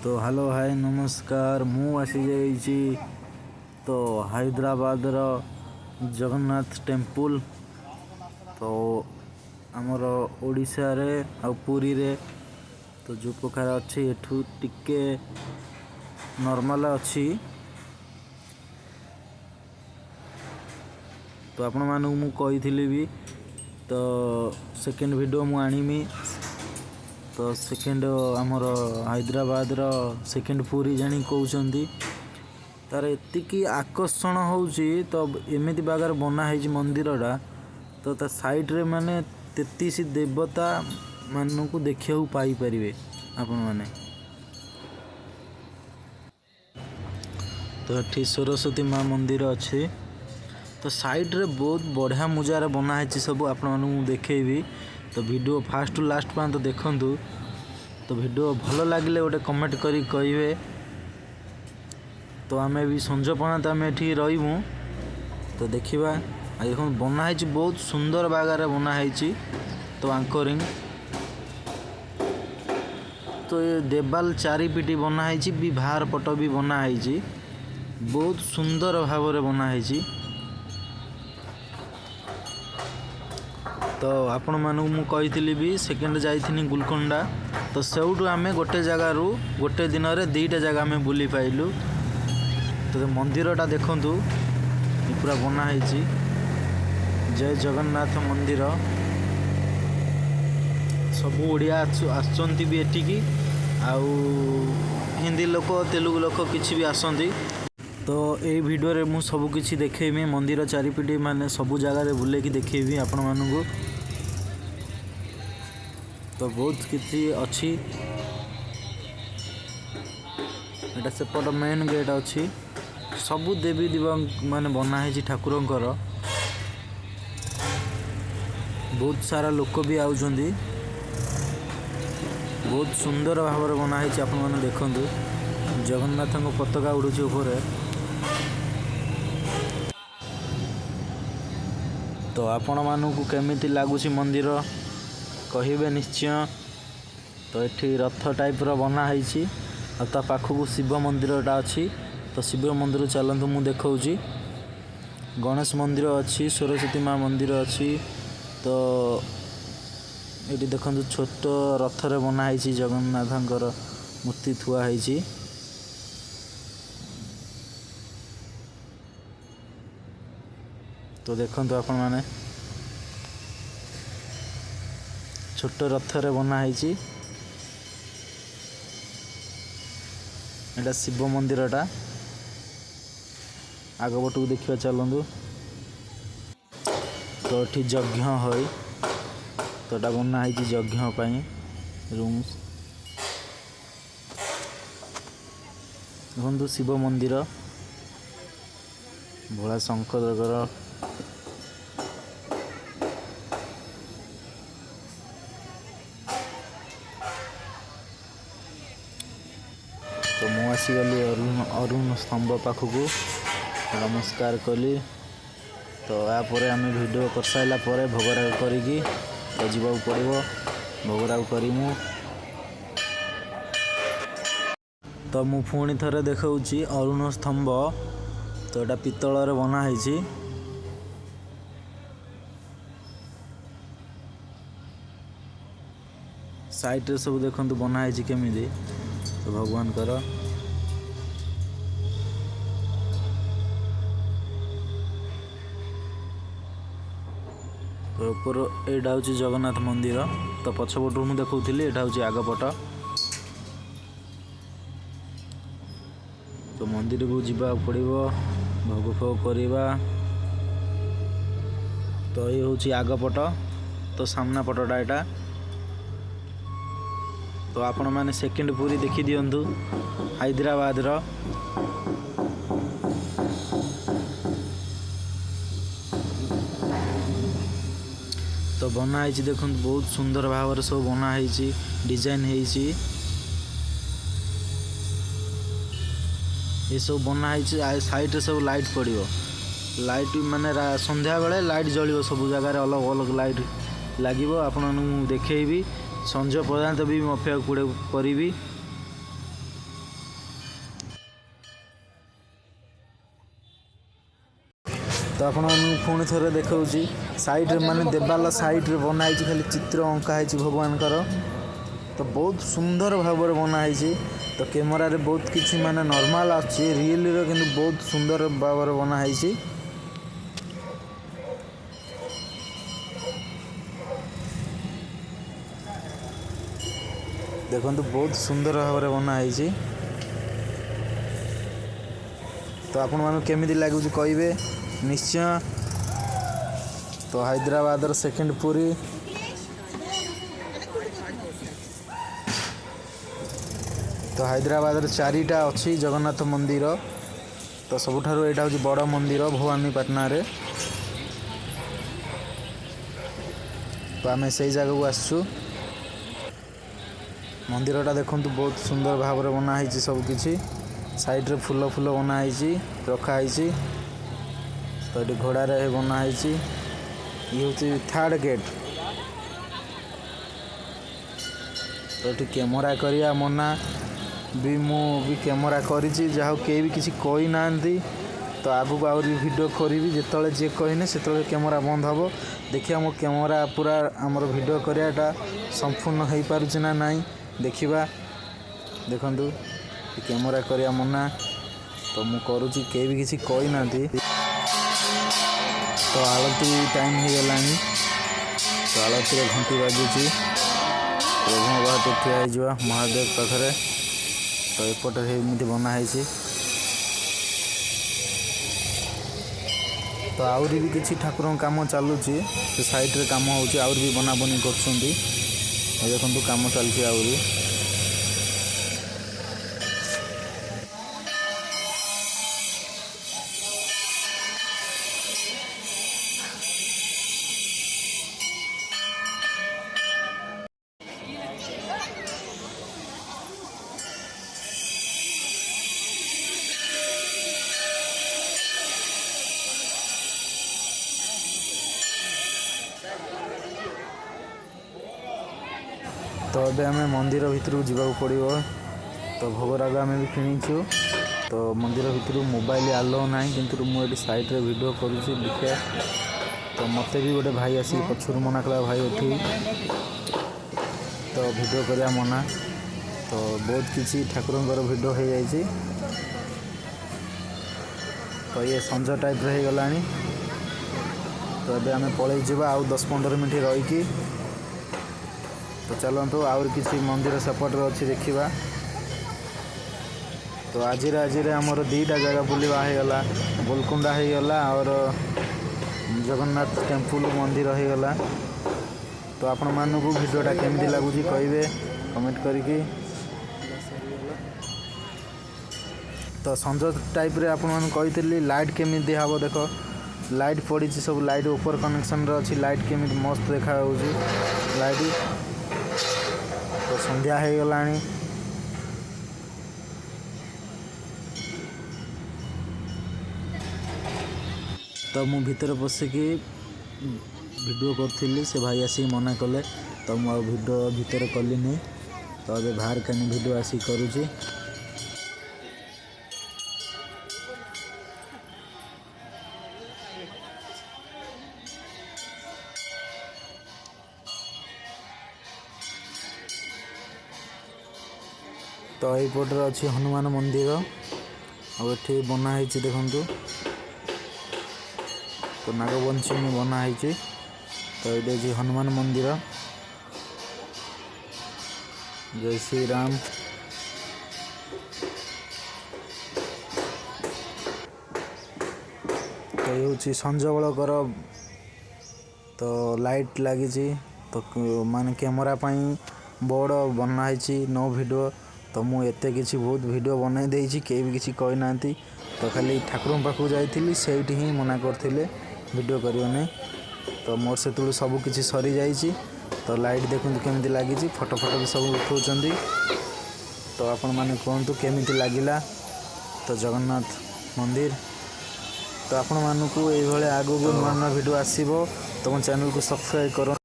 ତ ହ୍ୟାଲୋ, ହାଏ, ନମସ୍କାର। ମୁଁ ଆସିଯାଇଛି ତ ହାଇଦ୍ରାବାଦର ଜଗନ୍ନାଥ ଟେମ୍ପୁଲ। ତ ଆମର ଓଡ଼ିଶାରେ ଆଉ ପୁରୀରେ ତ ଯେଉଁ ପ୍ରକାର ଅଛି, ଏଠୁ ଟିକେ ନର୍ମାଲ ଅଛି। ତ ଆପଣମାନଙ୍କୁ ମୁଁ କହିଥିଲି ବି ତ ସେକେଣ୍ଡ ଭିଡ଼ିଓ ମୁଁ ଆଣିମି। ତ ସେକେଣ୍ଡ ଆମର ହାଇଦ୍ରାବାଦର ସେକେଣ୍ଡ ପୁରୀ ଜାଣି କହୁଛନ୍ତି। ତାର ଏତିକି ଆକର୍ଷଣ ହେଉଛି, ତ ଏମିତି ବାଗରେ ବନା ହେଇଛି ମନ୍ଦିରଟା, ତ ତା ସାଇଡ଼ରେ ମାନେ 33 ଦେବତା ମାନଙ୍କୁ ଦେଖିବାକୁ ପାଇପାରିବେ ଆପଣମାନେ। ତ ଏଠି ସରସ୍ୱତୀ ମା ମନ୍ଦିର ଅଛି। ତ ସାଇଡ଼ରେ ବହୁତ ବଢ଼ିଆ ମୁଜାରେ ବନା ହେଇଛି ସବୁ, ଆପଣମାନଙ୍କୁ ମୁଁ ଦେଖେଇବି। ତ ଭିଡ଼ିଓ ଫାଷ୍ଟ ଟୁ ଲାଷ୍ଟ ପର୍ଯ୍ୟନ୍ତ ଦେଖନ୍ତୁ। ତ ଭିଡ଼ିଓ ଭଲ ଲାଗିଲେ ଗୋଟେ କମେଣ୍ଟ କରିକି କହିବେ। ତ ଆମେ ବି ସଞ୍ଜ ପର୍ଯ୍ୟନ୍ତ ଆମେ ଏଠି ରହିବୁ, ତ ଦେଖିବା। ଆଉ ଦେଖନ୍ତୁ, ବନା ହେଇଛି, ବହୁତ ସୁନ୍ଦର ବାଗାରେ ବନା ହେଇଛି। ତ ଆଙ୍କରିଂ ତ ଏ ଦେବାଲ ଚାରିପିଟି ବନା ହେଇଛି ବି, ବାହାର ପଟ ବି ବନା ହେଇଛି, ବହୁତ ସୁନ୍ଦର ଭାବରେ ବନା ହେଇଛି। ତ ଆପଣମାନଙ୍କୁ ମୁଁ କହିଥିଲି ବି, ସେକେଣ୍ଡ ଯାଇଥିନି ଗୁଲକଣ୍ଡା। ତ ସେଇଠୁ ଆମେ ଗୋଟେ ଜାଗାରୁ ଗୋଟେ ଦିନରେ ଦୁଇଟା ଜାଗା ଆମେ ବୁଲି ପାଇଲୁ। ତ ମନ୍ଦିରଟା ଦେଖନ୍ତୁ, ପୁରା ବନା ହେଇଛି, ଜୟ ଜଗନ୍ନାଥ ମନ୍ଦିର। ସବୁ ଓଡ଼ିଆ ଆସୁଛନ୍ତି ବି ଏଠିକି, ଆଉ ହିନ୍ଦୀ ଲୋକ, ତେଲୁଗୁ ଲୋକ କିଛି ବି ଆସନ୍ତି। ତ ଏଇ ଭିଡ଼ିଓରେ ମୁଁ ସବୁ କିଛି ଦେଖେଇବି, ମନ୍ଦିର ଚାରିପିଟି ମାନେ ସବୁ ଜାଗାରେ ବୁଲେଇକି ଦେଖେଇବି ଆପଣମାନଙ୍କୁ। ତ ବହୁତ କିଛି ଅଛି। ଏଇଟା ସେପଟ ମେନ୍ ଗେଟ୍ ଅଛି। ସବୁ ଦେବୀ ଦେବ ମାନେ ବନା ହେଇଛି ଠାକୁରଙ୍କର। ବହୁତ ସାରା ଲୋକ ବି ଆଉଛନ୍ତି। ବହୁତ ସୁନ୍ଦର ଭାବରେ ବନା ହେଇଛି, ଆପଣମାନେ ଦେଖନ୍ତୁ। ଜଗନ୍ନାଥଙ୍କ ପତାକା ଉଡ଼ୁଛି ଉପରେ। ତ ଆପଣମାନଙ୍କୁ କେମିତି ଲାଗୁଛି ମନ୍ଦିର, କହିବେ ନିଶ୍ଚୟ। ତ ଏଠି ରଥ ଟାଇପ୍ର ବନା ହେଇଛି ଆଉ ତା ପାଖକୁ ଶିବ ମନ୍ଦିରଟା ଅଛି। ତ ଶିବ ମନ୍ଦିର ଚାଲନ୍ତୁ, ମୁଁ ଦେଖାଉଛି। ଗଣେଶ ମନ୍ଦିର ଅଛି, ସରସ୍ୱତୀ ମା ମନ୍ଦିର ଅଛି। ତ ଏଠି ଦେଖନ୍ତୁ, ଛୋଟ ରଥରେ ବନା ହେଇଛି, ଜଗନ୍ନାଥଙ୍କର ମୂର୍ତ୍ତି ଥୁଆ ହେଇଛି। ତ ଦେଖନ୍ତୁ ଆପଣମାନେ, ଛୋଟ ରଥରେ ବନା ହେଇଛି। ଏଇଟା ଶିବ ମନ୍ଦିରଟା। ଆଗ ପଟକୁ ଦେଖିବା ଚାଲନ୍ତୁ। ତ ଏଠି ଯଜ୍ଞ ହଏ, ତ ଏଟା ବନା ହେଇଛି ଯଜ୍ଞ ପାଇଁ ରୁମ୍। ଦେଖନ୍ତୁ, ଶିବ ମନ୍ଦିର, ଭୋଳା ଶଙ୍କରଙ୍କର। ତ ମୁଁ ଆସିଗଲି ଅରୁଣ ସ୍ତମ୍ଭ ପାଖକୁ, ନମସ୍କାର କଲି। ତ ଏହାପରେ ଆମେ ଭିଡ଼ିଓ କରିସାରିଲା ପରେ ଭୋଗରାଗ କରିକି ତ ଯିବାକୁ ପଡ଼ିବ। ଭୋଗରାଗ କରିମୁ। ତ ମୁଁ ପୁଣି ଥରେ ଦେଖାଉଛି ଅରୁଣ ସ୍ତମ୍ଭ। ତ ଏଇଟା ପିତ୍ତଳରେ ବନା ହେଇଛି। ସାଇଡ଼ରେ ସବୁ ଦେଖନ୍ତୁ ବନା ହେଇଛି କେମିତି ତ ଭଗବାନଙ୍କର। ତ ଉପର ଏଇଟା ହେଉଛି ଜଗନ୍ନାଥ ମନ୍ଦିର। ତ ପଛପଟରୁ ମୁଁ ଦେଖାଉଥିଲି, ଏଇଟା ହେଉଛି ଆଗ ପଟ। ତ ମନ୍ଦିରକୁ ଯିବାକୁ ପଡ଼ିବ, ଭୋଗ ଫୋଗ କରିବା। ତ ଏଇ ହେଉଛି ଆଗ ପଟ, ତ ସାମ୍ନା ପଟଟା ଏଇଟା। ତ ଆପଣମାନେ ସେକେଣ୍ଡ ପୁରୀ ଦେଖିଦିଅନ୍ତୁ ହାଇଦ୍ରାବାଦର। ତ ବନା ହେଇଛି, ଦେଖନ୍ତୁ, ବହୁତ ସୁନ୍ଦର ଭାବରେ ସବୁ ବନା ହେଇଛି, ଡିଜାଇନ ହେଇଛି। ଏସବୁ ବନା ହେଇଛି। ସାଇଡ଼ରେ ସବୁ ଲାଇଟ୍ ପଡ଼ିବ। ଲାଇଟ୍ ମାନେ ସନ୍ଧ୍ୟାବେଳେ ଲାଇଟ୍ ଜଳିବ, ସବୁ ଜାଗାରେ ଅଲଗା ଅଲଗା ଲାଇଟ୍ ଲାଗିବ। ଆପଣମାନଙ୍କୁ ମୁଁ ଦେଖେଇବି। ସଞ୍ଜ ପର୍ଯ୍ୟନ୍ତ ବି ମୁଁ ଅପେକ୍ଷା କରିବି। ତ ଆପଣମାନଙ୍କୁ ପୁଣି ଥରେ ଦେଖାଉଛି, ସାଇଡ଼ରେ ମାନେ ଦେବାଲ ସାଇଡ଼ରେ ବନା ହେଇଛି, ଖାଲି ଚିତ୍ର ଅଙ୍କା ହେଇଛି ଭଗବାନଙ୍କର। ତ ବହୁତ ସୁନ୍ଦର ଭାବରେ ବନା ହେଇଛି। ତ କ୍ୟାମେରାରେ ବହୁତ କିଛି ମାନେ ନର୍ମାଲ ଆସୁଛି, ରିଏଲର କିନ୍ତୁ ବହୁତ ସୁନ୍ଦର ଭାବରେ ବନା ହେଇଛି। ଦେଖନ୍ତୁ, ବହୁତ ସୁନ୍ଦର ଭାବରେ ବନା ହେଇଛି। ତ ଆପଣମାନଙ୍କୁ କେମିତି ଲାଗୁଛି କହିବେ ନିଶ୍ଚୟ। ତ ହାଇଦ୍ରାବାଦର ସେକେଣ୍ଡ ପୁରୀ। ତ ହାଇଦ୍ରାବାଦର ଚାରିଟା ଅଛି ଜଗନ୍ନାଥ ମନ୍ଦିର। ତ ସବୁଠାରୁ ଏଇଟା ହେଉଛି ବଡ଼ ମନ୍ଦିର ଭବାନୀପାଟଣାରେ। ତ ଆମେ ସେଇ ଜାଗାକୁ ଆସିଛୁ। ମନ୍ଦିରଟା ଦେଖନ୍ତୁ, ବହୁତ ସୁନ୍ଦର ଭାବରେ ବନା ହେଇଛି ସବୁ କିଛି। ସାଇଡ଼ରେ ଫୁଲ ଫୁଲ ବନା ହେଇଛି, ରଖା ହେଇଛି। ତ ଏଠି ଘୋଡ଼ାରେ ବନା ହେଇଛି। ଇଏ ହେଉଛି ଥାର୍ଡ଼ ଗେଟ୍। ତ ଏଠି କ୍ୟାମେରା କରିବା ମନା ବି। ମୁଁ ବି କ୍ୟାମେରା କରିଛି, ଯାହା ହଉ କେହି ବି କିଛି କହିନାହାନ୍ତି। ତ ଆଗକୁ ଆହୁରି ଭିଡ଼ିଓ କରିବି। ଯେତେବେଳେ ଯିଏ କହିନେ ସେତେବେଳେ କ୍ୟାମେରା ବନ୍ଦ ହେବ। ଦେଖିବା, ମୋ କ୍ୟାମେରା ପୁରା ଆମର ଭିଡ଼ିଓ କରିବାଟା ସମ୍ପୂର୍ଣ୍ଣ ହେଇପାରୁଛି ନା ନାହିଁ ଦେଖିବା। ଦେଖନ୍ତୁ, କ୍ୟାମେରା କରିବା ମନା, ତ ମୁଁ କରୁଛି, କେହି ବି କିଛି କହିନାହାନ୍ତି। ତ ଆଳତି ଟାଇମ୍ ହେଇଗଲାଣି। ତ ଆଳତିର ଘଣ୍ଟି ବାଜୁଛି। ପ୍ରଭୁଙ୍କ ପାଖରେ ଠିଆ ହେଇଯିବା, ମହାଦେବ ପାଖରେ। ତ ଏପଟରେ ଏମିତି ବନା ହେଇଛି। ତ ଆହୁରି ବି କିଛି ଠାକୁରଙ୍କ କାମ ଚାଲୁଛି। ସେ ସାଇଡ଼ରେ କାମ ହେଉଛି, ଆହୁରି ବି ବନାବନି କରୁଛନ୍ତି। ଏ ଦେଖନ୍ତୁ, କାମ ଚାଲିଛି ଆହୁରି। ତ ଏବେ ଆମେ ମନ୍ଦିର ଭିତରକୁ ଯିବାକୁ ପଡ଼ିବ। ତ ଭୋଗରାଗ ଆମେ ବି କିଣିଛୁ। ତ ମନ୍ଦିର ଭିତରୁ ମୋବାଇଲ ଆଲାଉ ନାହିଁ, କିନ୍ତୁ ମୁଁ ଏଠି ସାଇଡ଼ରେ ଭିଡ଼ିଓ କରୁଛି, ଦେଖିବା। ତ ମୋତେ ବି ଗୋଟେ ଭାଇ ଆସିକି ପଛରୁ ମନା କଲା, ଭାଇ ଏଠି ତ ଭିଡ଼ିଓ କରିବା ମନା। ତ ବହୁତ କିଛି ଠାକୁରଙ୍କର ଭିଡ଼ିଓ ହେଇଯାଇଛି। ତ ଇଏ ସଞ୍ଜ ଟାଇପ୍ର ହେଇଗଲାଣି। ତ ଏବେ ଆମେ ପଳେଇ ଯିବା ଆଉ 10-15 ମିନିଟ୍ ରହିକି। ତ ଚାଲନ୍ତୁ, ଆହୁରି କିଛି ମନ୍ଦିର ସେପଟରେ ଅଛି, ଦେଖିବା। ତ ଆଜିରେ ଆମର ଦୁଇଟା ଜାଗା ବୁଲିବା ହେଇଗଲା। ଗୋଲକୁଣ୍ଡା ହେଇଗଲା, ଆଉର ଜଗନ୍ନାଥ ଟେମ୍ପୁଲ ମନ୍ଦିର ହେଇଗଲା। ତ ଆପଣମାନଙ୍କୁ ଭିଡ଼ିଓଟା କେମିତି ଲାଗୁଛି କହିବେ କମେଣ୍ଟ କରିକି। ତ ସଞ୍ଜ ଟାଇପ୍ରେ ଆପଣମାନଙ୍କୁ କହିଥିଲି ଲାଇଟ୍ କେମିତି ଦିଆହେବ। ଦେଖ, ଲାଇଟ୍ ପଡ଼ିଛି ସବୁ, ଲାଇଟ୍ ଉପର କନେକ୍ସନ୍ରେ ଅଛି। ଲାଇଟ୍ କେମିତି ମସ୍ତ ଦେଖାଯାଉଛି ଲାଇଟ୍। ତ ସନ୍ଧ୍ୟା ହେଇଗଲାଣି। ତ ମୁଁ ଭିତରେ ପଶିକି ଭିଡ଼ିଓ କରୁଥିଲି, ସେ ଭାଇ ଆସିକି ମନା କଲେ। ତ ମୁଁ ଆଉ ଭିଡ଼ିଓ ଭିତରେ କଲିନି। ତ ଏବେ ବାହାର କାନି ଭିଡ଼ିଓ ଆସିକି କରୁଛି। ତ ଏଇପଟରେ ଅଛି ହନୁମାନ ମନ୍ଦିର, ଆଉ ଏଠି ବନା ହେଇଛି ଦେଖନ୍ତୁ। ତ ନାଗପଞ୍ଚମୀ ବନା ହେଇଛି। ତ ଏଇଠି ଅଛି ହନୁମାନ ମନ୍ଦିର। ଜୟ ଶ୍ରୀରାମ। ତ ଇଏ ହେଉଛି ସଞ୍ଜବେଳକର। ତ ଲାଇଟ୍ ଲାଗିଛି। ତ ମାନେ କ୍ୟାମେରା ପାଇଁ ବୋର୍ଡ଼ ବନା ହେଇଛି, ନୋ ଭିଡ଼ିଓ। ତ ମୁଁ ଏତେ କିଛି ବହୁତ ଭିଡ଼ିଓ ବନେଇ ଦେଇଛି, କେହି ବି କିଛି କହିନାହାନ୍ତି। ତ ଖାଲି ଠାକୁରଙ୍କ ପାଖକୁ ଯାଇଥିଲି, ସେଇଠି ହିଁ ମନା କରିଥିଲେ ଭିଡ଼ିଓ କରିବନି। ତ ମୋର ସେତେବେଳୁ ସବୁ କିଛି ସରିଯାଇଛି। ତ ଲାଇଟ୍ ଦେଖନ୍ତୁ କେମିତି ଲାଗିଛି, ଫଟୋ ଫଟୋ ବି ସବୁ ଉଠାଉଛନ୍ତି। ତ ଆପଣମାନେ କୁହନ୍ତୁ କେମିତି ଲାଗିଲା ତ ଜଗନ୍ନାଥ ମନ୍ଦିର। ତ ଆପଣମାନଙ୍କୁ ଏଇଭଳିଆ ଆଗକୁ ନୂଆ ନୂଆ ଭିଡ଼ିଓ ଆସିବ। ତ ମୋ ଚ୍ୟାନେଲକୁ ସବସ୍କ୍ରାଇବ୍ କର।